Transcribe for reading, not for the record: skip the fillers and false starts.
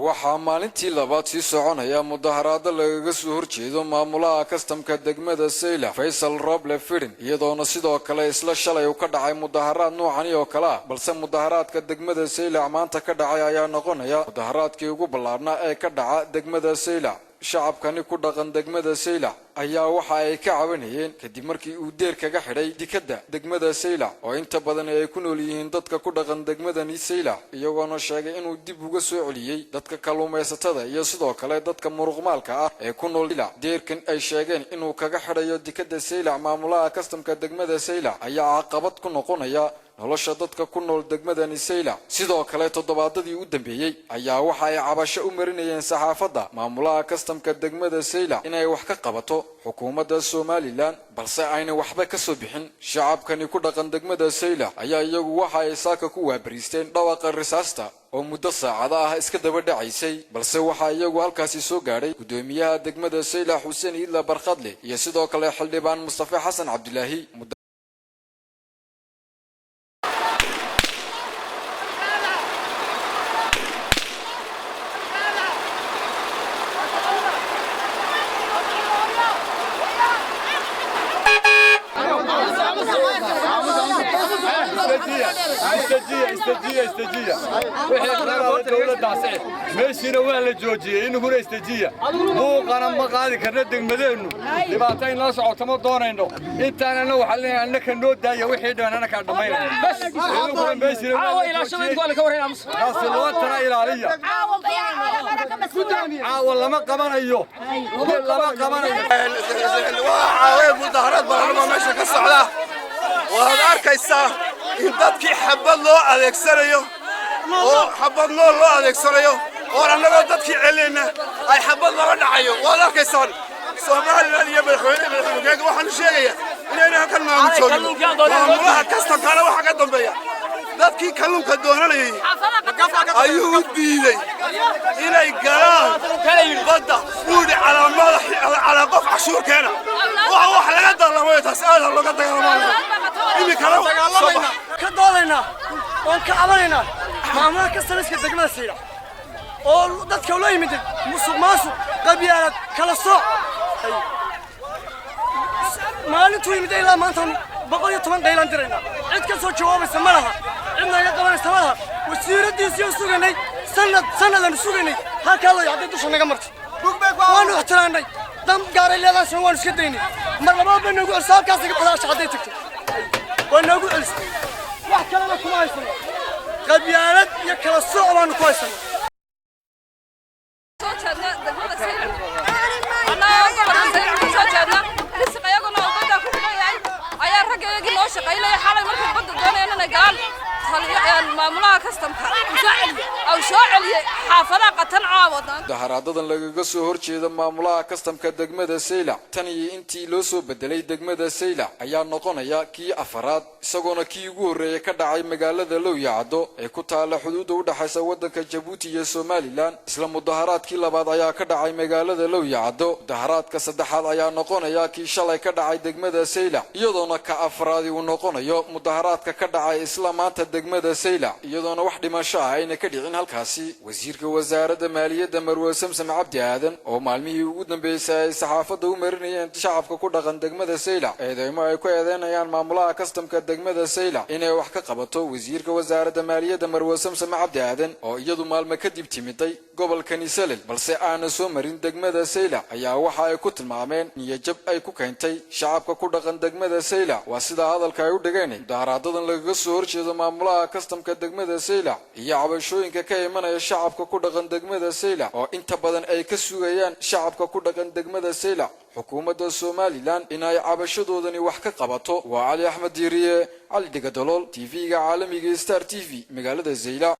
Waxaa maalintii labaad sii soconaya mudaharaado lagaga soo horjeedo maamulaha kastamka degmada Saylac, Faysal Roble Fidhin, iyadoona sidoo kale isla shalay uu ka dhacay mudaharaad noocani oo kale ah. Balse mudaharaadka degmada Saylac maanta ka dhacay ayaa noqonaya mudaharaadkii ugu ballaarnaa ee ka dhaca degmada Saylac. Shacabkani ku dhaqan degmada Saylac ayaa waxa ay ka cabanayeen kadib markii uu deer kaga xidhay dikadda degmada Saylac, oo inta badan ay ku nool yihiin dadka ku dhaqan degmadani Saylac, iyagoona sheegay inuu dib uga soo celiyey dadka kalluumaysatada iyo sidoo kale dadka muruqmaalka ah ee ku nool Saylac. Deerkan ay sheegeen inuu kaga xidhayo dikadda Saylac maamulaha kastamka degmada Saylac ayaa caqabad ku noqonaya nolosha dadka ku nool degmadani Saylac. Sidoo kale, toddobaadadii u dambeeyey ayaa waxa ay cabasho u marinayeen saxaafadda maamulaha kastamka degmada Saylac inay wax ka qabato xukuumadda Somaliland, balse ayna waxba ka soo bixin. Shacabkani ku dhaqan degmada Saylac ayaa iyagu waxa ay saaka ku waabariisteen dhawaqa risaasta oo muddo saacada ah iska daba dhacaysay. Balse waxaa iyagu halkaasi soo gaadhay guddoomiyaha degmada Saylac, Xuseen Iidla Barkhadle, iyo sidoo kale xildhibaan Mustafe Xasan Cabdilaahi. Istajiya, istajiya, istajiya! Wixii qaraara dowladdaasi meeshiina waa la joojiyey. Inaguna istajiya, buuqana ma qaadi karna. Degmadeennu dhibaato in la socoto ma doonayno. Intaanana waxaa leeyahay annaka noo daaya, wixii dhiban annakaa dhammaynaya. Inaguna meeshiina waa la joojiyey, xasilootana ilaaliya. Caawa lama qabanayo, lama qabanayo. Waa caawee mudaharaad baarlama meesha ka socda. Waad arkaysaa in dadkii xabad loo adeegsanayo, oo xabad nool loo adeegsanayo, oon annagoo dadkii celinayna ay xabad lala dhacayo. Waad arkaysaan. Somaliland iyo madaxweyne, madaxweyne, waxaanu sheegayaa inayna halkan maamul joogin. Maamulaha kastamkaana waxa ka dambeeya dadkii kalluunka doonanayay ayuu u diiday inay galaan badda. Buudhi calaa madax, calaa qof cashuur keena. Waxa wax laga dagaalamayo taas aad ha looga dagaalamayo iminkana. Ka doodaynaa oon ka cabanaynaa maamulaha kastamiska degmada Saylac oo dadka ula yimid musuq maasuq, qabyaalad, kala sooc. Maalintuu yimid ilaa maanta 110 qaylaan diraynaa. Cid ka soo jawaabaysa ma laha, cid naga qabanaysa ma laha. Wasiiraddiisii sugaynay sanad, sanadanu sugaynay. Halkaa loo yacday dusha naga martay. Waanu ixtiraannay, dan gaaray leedaasna waanu iska daynay. Mar labaad bay noogu celisay. Halkaas naga baxda, asha hadday tagtay waa noogu celisay. Wax kalena kuma haysano, qabyaalad iyo kala sooc baanu ku haysano. Soo jeedna degmada Saylac, annaga gobolka Saylac ka soo jeedna, risiq iyaguna uu badda ku xidhan yahay ayaa raggayagii noo shaqaynaya. Xalay markay badda doonayaan inay galaan, maamulaha kastamka au soo celiyey xaafadaha qatan caawa. Mudaharaadadan lagaga soo horjeeda maamulaha kastamka degmada Saylac tan iyo intii loo soo bedelay degmada Saylac ayaa noqonaya kii afaraad, isagoona kii ugu horreeyay ka dhacay magaalada Lowyacaddo ee ku taala xuduudda u dhexaysa waddanka Jabuuti iyo Somaliland. Isla mudaharaadkii labaad ayaa ka dhacay magaalada Lowyacaddo. Mudaharaadka saddexaad ayaa noqonaya kii shalay ka dhacay degmada Saylac, iyadoona ka afraadi uu noqonayo mudaharaadka ka dhacay isla maanta degmada Saylac, iyadoona wax dhimasho ah ayna ka dhicin halkaasi. Wasiirka wasaaradda maaliyadda, Marwe Samsam Cabdi Aadan, oo maalmihii ugu dambeysay ay saxaafadda u marinayeen shacabka ku dhaqan degmada Saylac eedeymo ay ku eedeynayaan maamulaha kastamka degmada Saylac inay wax ka qabato, wasiirka wasaaradda maaliyadda, Marwe Samsam Cabdi Aadan, oo iyadu maalmo kadib timiday gobolkani Salel balse aana soo marin degmada Saylac, ayaa waxa ay ku tilmaameen niyajab ay ku keentay shacabka ku dhaqan degmada Saylac. Waa sidaa hadalka ay u dhigeen. Mudaharaadadan lagaga soo horjeedo maamulaha kastamka degmada Saylac iyo cabashooyinka ka imanaya shacabka ku dhaqan degmada Saylac, oo inta badan ay ka sugayaan shacabka ku dhaqan degmada Saylac xukuumadda Somaliland inay cabashadoodani wax ka qabato. Waa Cali Axmed Diiriye, Cali Dhigadalool, TV-ga caalamiga Star TV, magaalada Zaylac.